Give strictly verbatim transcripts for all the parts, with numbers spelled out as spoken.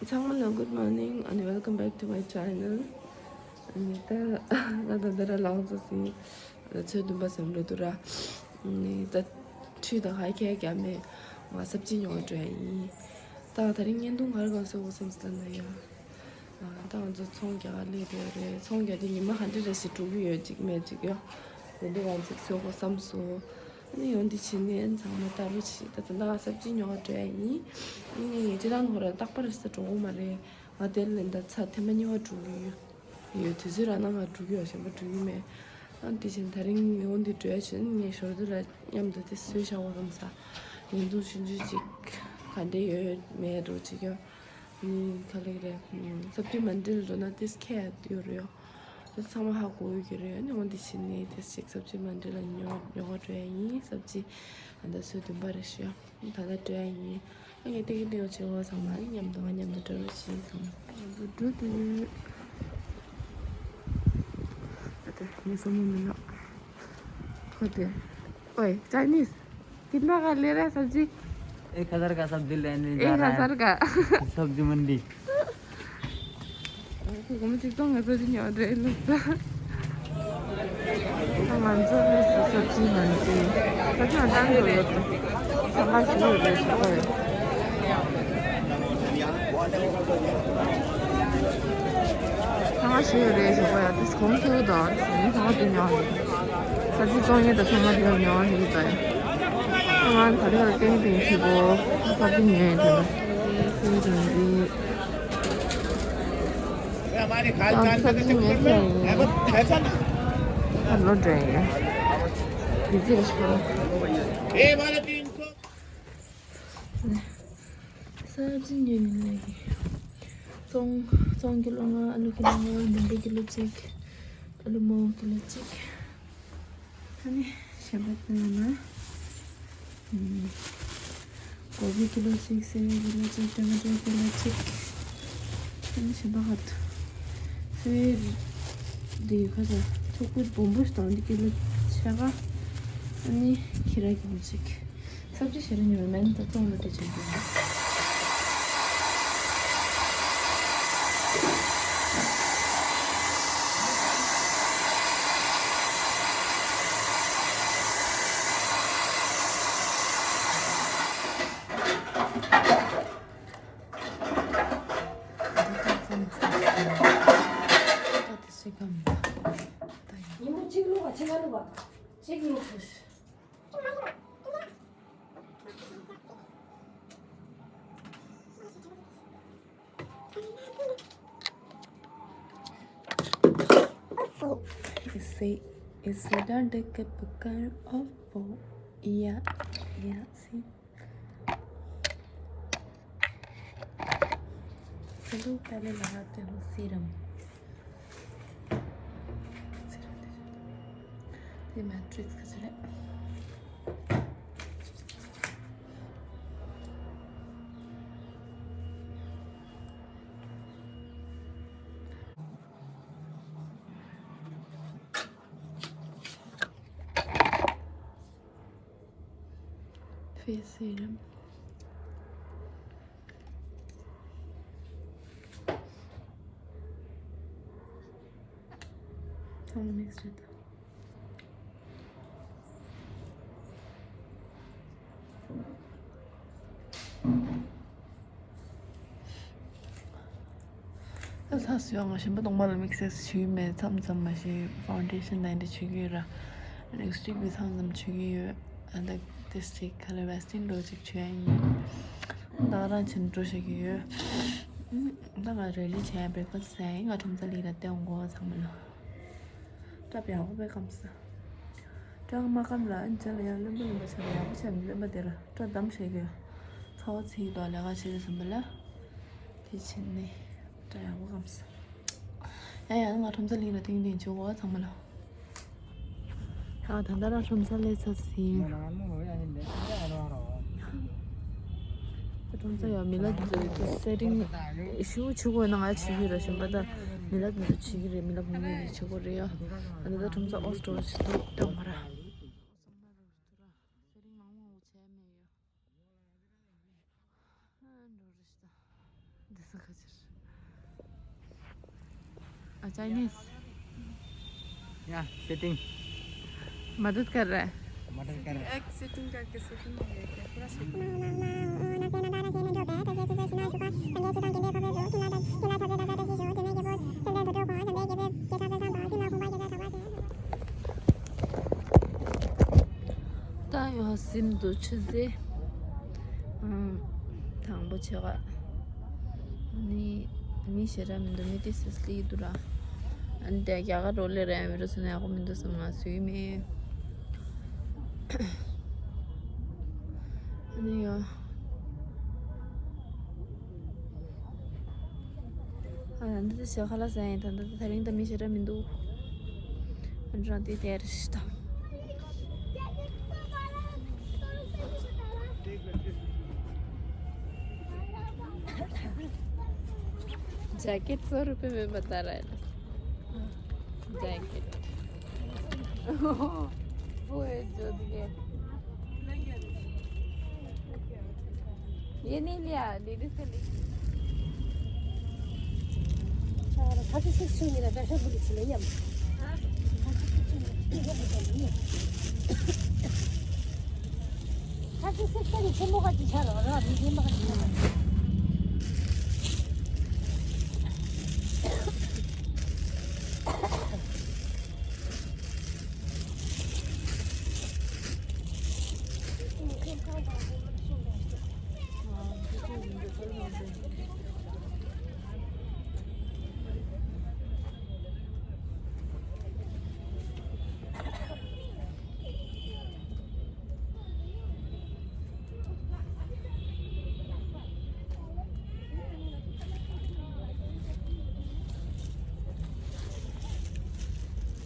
ཚང་མ་ལ་good morning and welcome back to my channel. ཨ་ནི་ད་ང་ད་ལྟ་ར་ལངས་ཚར་སོང་། ཚོད་བདུན་པ་ཙམ་འགྲོ་འདུག་ར། ཨ་ནི་ད་ཁྲུས་དང་ཧ་ཁྱད་རྒྱག་མེད། ང་སབ་ཇི་ཉོ་འགྲོ་ཡ་ཡིན། ད་ད་རིང་བརྙན་ཐུང་ག་རེ་ག་བཟོ་དགོས་བསམ་སོང་ན་ཡ། ཨ་ད་ང་ཚོ་ཚོང་རྒྱག་ག་སླེབས་ཡོད་རེད། ཚོང་རྒྱག་དེ་ཉི་མ་ག་འདྲ་རེ་ཞིག་འགྲོ་གི་ཡོད་ཅིག་མེད་ཅིག་ཡ། དེ་འདྲ་ཡང་ཅིག་བཟོ་དགོས་བསམ་སོང་། ཨ་ནི་ཡོང་འདི་བྱས་ནས་ཚང་མ་ལྟ་རོགས་བྱེད། ད་ད་ལྟ་ང་སབ་ཇི་ཉོ་བར་འགྲོ་ཡ་ཡིན། ཨ་ནི་ངས་སྤྱིར་བཏང་ཁོ་རང་རྟག་པར་རེ་ས་འགྲོ་གི་མ་རེད། ང་དེ་ལ་ད་ཚར་ཐེངས་མ་གཉིས་པ་འགྲོ་གི་ཡོད། ཡོད་དུས་ཚོད་རག་ན་ང་འགྲོ་གི་ཡོད། གཞན་པ་འགྲོ་གི་མེད། ཨ་དེ་བཞིན་ད་རིང་ངས་འོ་འདི་འགྲོ་ཡ་བྱས་ནས་ངས་ཞོར་དུ་ལ་མཉམ་དུ་དེ་བཟོས་བཞག་པ་བསམ་ས། ཡིན་དུས་ཕྱིན་ཆད་ཅིག་ག་འདྲ་ཡོད་མེད་འགྲོ་ཅིག་ཡོད། ཨ་ནི་ག་ལེགས་རེད། སབ་ཇི་མན་ཌིལ་འགྲོ་ན་དེ་ཁྱད་ཡོད་རེད་ཡོད། དེ་ཚང་མ་ཧ་གོ་ཡོད་ཀྱི་རེད། ཨ་ནི་འོ་འདི་བྱས་ནས་དེ་ཅིག་སབ་ཇི་མན་ཌིལ་ལ་ཉོ་ཉོ་ག་འགྲོ་ཡ་ཡིན། སབ་ཇི་ཨ་ད་ཚོད་བདུན་པ་རེད་ཤག་ད་ལྟ་འགྲོ་ཡ་ཡིན། ཨ་ངས་ཏིག་ཏིག་ཡོད་བྱེད་འོ་ཚང་མ་མཉམ་དུ་ང་མཉམ་དུ་འགྲོ་རོགས་བྱེད་ཚང་མ། འགྲོ་དུས། ཨ་ཏི་ངས་སོ་མོ་མིན་ནོ། ཁོ་དེ། ओए चाइनीज कितना का ले रहा है सब्जी? एक हजार का सब्जी लेने जा एक रहा है। एक हजार का। सब्जी मंडी। སྒོར་མོ་ཆིག་སྟོང་ངས་སོ་ཅི་ཉོ་འདྲེ་ལ། ང་ཚོ་ལ་སོ་ཅི་མ་འདི། ས་ཆ་འདང་དུ་ཡོད་དོ། ཚང་མ་ཞུ་ཡོད་རེད་ཞུ་གོ་ཡོད། ཚང་མ་ཞུ་ཡོད་རེད་ཞུ་གོ་ཡོད། དེ་གོང་ཚོ་དང་ཚང་མ་དེ་ཉོ་ཡོད། ས་ཅི་བཙོང་ཡས་དང་ཚང་མ་དེ་ཉོ་ཡོད་དོ། ཚང་མ་ག་རེ་ག་རེ་ཏེང་ཏེང་ཞུ་གོ། ས་ཅི་ཉོ་ཡོད་དོ། ས་ཅི་ཉོ་ཡོད། ལོ་འདྲ་ཡིན། ཡིན་ཚེ་ཤོར། ས་ཅི་ཉོས་ནས་ལས་ཀྱི། བཙོང་བཙོང་ཀི་ལོ་ལྔ། ཨ་ལུ་ཀི་ལོ་ལྔ། ཉུང་མ་ཀི་ལོ་གཅིག་ཨ་ལུ་མང་པོ་ཀི་ལོ་གཅིག་ཨ་ནི་གཞན་པ་དེ་ཡིན་ན། ཨུམ། ཀོ་བི་ཀི་ལོ་གཅིག་སེ་བའི་ཀི་ལོ་གཅིག་ཊོ་མེ་ཊོ་ཀི་ལོ་གཅིག་ཨ་ནི་གཞན་པ་ཧ་ཏུ། སེ་བའི་འདི་ཁ་ཚ་ཐུག་པོ་སྦོམ་པོ་ཞིག་དང་འདི་ཀི་ལོ་ཕྱེད་ཀ་ཨ་ནི་ཁྱི་ར་ཀི་ལོ་གཅིག་སབ་ཇི་ཞེ་ར་ཉོས་མེད་ད་བཙོང་ལ་དེ་བྱེད་དགོས། ཉིན་མོ་གཅིག་བླུགས་པ་ཕྱེད་ཀ་བླུགས་པ་གཅིག་བླུགས་སོང་། इसे इसे डांड के पकड़ ओफो या या सी चलो पहले लगाते हो सीरम। ये मैट्रिक्स का चले। Face serum. ཚང་མ་མིག་སི་རེད་ད། ད་ལྷག་སོང་ང་གཞན་པ་གཏོང་མ་ལ་དམིགས་བསལ་བྱེད་ཀྱི་མེད། མཚམས་མཚམས་མ་ཤེས་ཕའུན་ཌེ་ཤན་དང་འདྲ་བྱེད་ཀྱི་ཡོད་ར། ལིབ་སི་ཊིག་བི་མཚམས་མཚམས་བྱེད་ཀྱི་ཡོད། ཨ་ད་ཏིས་ཅིག་ག་ལེ་ཝེ་སི་ལིན་འགྲོ་ཅིག་བྱོས་ཡིན། ད་ག་རང་ཕྱིན་འགྲོ་བྱེད་ཀྱི་ཡོད། ད་ང་རེ་ལི་བྱས་བྷེ་རེག་ཕ་སི་ཟ་ཡིན། ང་ཁྲོམ་ས་ལི་ར་བལྟས་འོང་གོ་ཚང་མ་ལ། སྐྲ་ཡག་པོ་བེ་སྐམ་ས། སྐྲ་མ་སྐམ་ལ་ཨ་ཅག་ལ་ཡང་རློན་པ་རློན་པ་ཆགས་པ་ཡག་པོ་ཆགས་མི་རློན་པ་དེ་ར་སྐྲ་བསྡམས་བྱས་ཀྱི། ཚ་བ་ཚིག་དོ་ལས་ཀ་བྱེད་དུས་ཙམ་པ་ལ། དེ་བྱས་ནས་སྐྲ་ཡག་པོ་སྐམ་ས། ཡ་ཡ་ང་ཁྲོམ་ས་ལིང་ལ་ཏིང་ཏིང་བྱེད་གོ་ཚང་མ་ལ། ཡ་ད་ལྟ་ར་ཁྲོམ་ས་སླེབས་ཚར་ཟིན། ཁྲོམ་ས་ཡ་མི་ལ་དེ་ཚོ་སེ་ཊིང་ཞུ་ཆུ་གོ་ན་ང་བྱེད་ཀྱི་རེད་གཞན་པ་ད་མི་ལ་དེ་ཚོ་བྱེད་ཀྱི་རེད། མི་ལ་བུ་མོ་ཡིན་བྱེད་གོ་རེད་ཡ། ཨ་ནི་ད་ཁྲོམ་ས་ཨོ་སི་ཊོ་ཞིག་འདུག་སྟོན་མ་ར། སེ་ཊིང་མང་མང་བྱས་མེད་ཡ། འགྲོ་རེ་ཞིག་དང་། འདི་ अच्छा, चाइनीज। या, सेटिंग। मदद कर रहा है। मदद कर रहा है। एक सेटिंग करके सेटिंग हो गया क्या? पूरा सेटिंग। ད་ཡོད་སེམས་འདུ་ཆུ་ཟེ། ཨང་། དང་པོ་ཆེ་ག་ནི་མི་ཞེ་དྲག་མི་འདུག་མི་ཏི་སིས་ལི་འདུག་ར། ཨ་ནི་དེ་རྒྱ་གར་རོ་ལེ་རེ་མི་རུ་སུ་ནས་ཡག་པོ་མི་འདུག་སེམས་ང་སུའི་མེད། ཨ་ནི་ཡོ། ཨ་ད་འདི་ཞག་ཁ་ལག་ཟ་ཡིན། ད་འདི་ད་རིང་ད་མི་ཞེ་དྲག་མི་འདུག་ཨ་ནི་རང་དེ་དེར་ཤི་ད། जैकेट सौ रुपये में बता रहा है। जैकेट। वो है जो दिए। ये नहीं लिया, लेडीज का नहीं।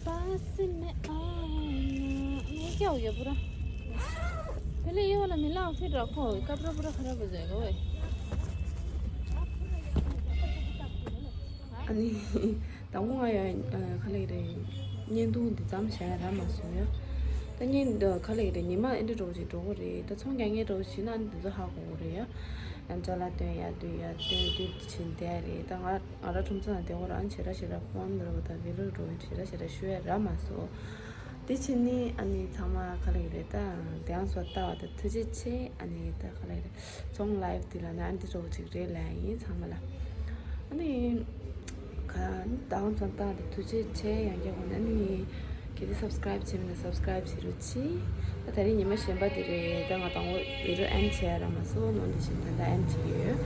पास में आना। मैं क्या हो गया पूरा? पहले ये वाला मिलाओ, फिर रखो, कपड़ा पूरा खराब हो जाएगा। ओए। अनि དང་པོ་ང་ཡང་ག་ལེ་རེད། བརྙན་ཐུང་འདི་ཙམ་བྱས་ར་མ་སོང་ཡ། ད་བརྙན་འདི་ག་ལེ་རེད། ཉི་མ་ཨེ་འདྲ་འགྲོ་གི་འགྲོ་གི་རེད། ད་ཚོང་རྒྱག་མཁན་འགྲོ་གི་ན་འདི་ཚོ་ཧ་གོ་གི་རེད་ཡ། ཡང་ཅ་ལག་སྟོན་ཡ་འདུག་ཡ། སྟོན་དུས་ཕྱིན་བསྡད་རེད། ད་ང་ང་ར་ཁྲོམ་ཚང་ལ་བསྡད་གོ་ར། ཨ་ནི་ཞེ་དྲག་ཞེ་དྲག་ཕོན་འདི་ར་བ་ད་བི་ལོག་འགྲོ་ཡིན། ཞེ་དྲག་ཞེ་དྲག་ཞུ་ཡ་ར་མ་སོང་། དེ་ཕྱིན་ནི་ཨ་ནི་ཚང་མ་ག་ལེ་རེད། ད་དེ་ཡང་སོ་ལྟ་བ་ད་ཐུགས་རྗེ་ཆེ། ཨ་ནི་ད་ག་ལེ་རེད། ཚོང་ལའེབ་དེ་ལ་ནི་ཨ་ནི་འདི་འདྲ་བོ་ཅིག་རེད་ལབ་ཡིན་ཚང་མ་ལ། ཨ་ནི་ག་ནི་དང་ཚོང་བཏང་དེ་ཐུགས་རྗེ་ཆེ། ཡང་རྒྱལ་ཁོང་ནི་ཨ་ནི་གལ་ཏེ་སབ་སི་ཀ་རའིབ་བྱས་མེད་ན་སབ་སི་ཀ་རའིབ་བྱེད་རོགས་གྱིས། ད་ད་རིང་ཉི་མ་གཞན་པ་དེ་རེད། ད་ང་དང་པོ་བི་ཌིའོ་ཨེན་ཌི་བྱས་ར་མ་སོང་། ནོར་འདི་བཞིན་ད་ལྟ་ཨེན་ཌི་བྱེད་ཀྱི་ཡོད།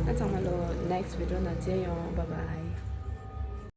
ད་ཚང་མ་ལོ་ནེག་སི་ཊི་བི་ཌིའོ་ནང་མཇལ་ཡོང་། བཱའི་བཱའི།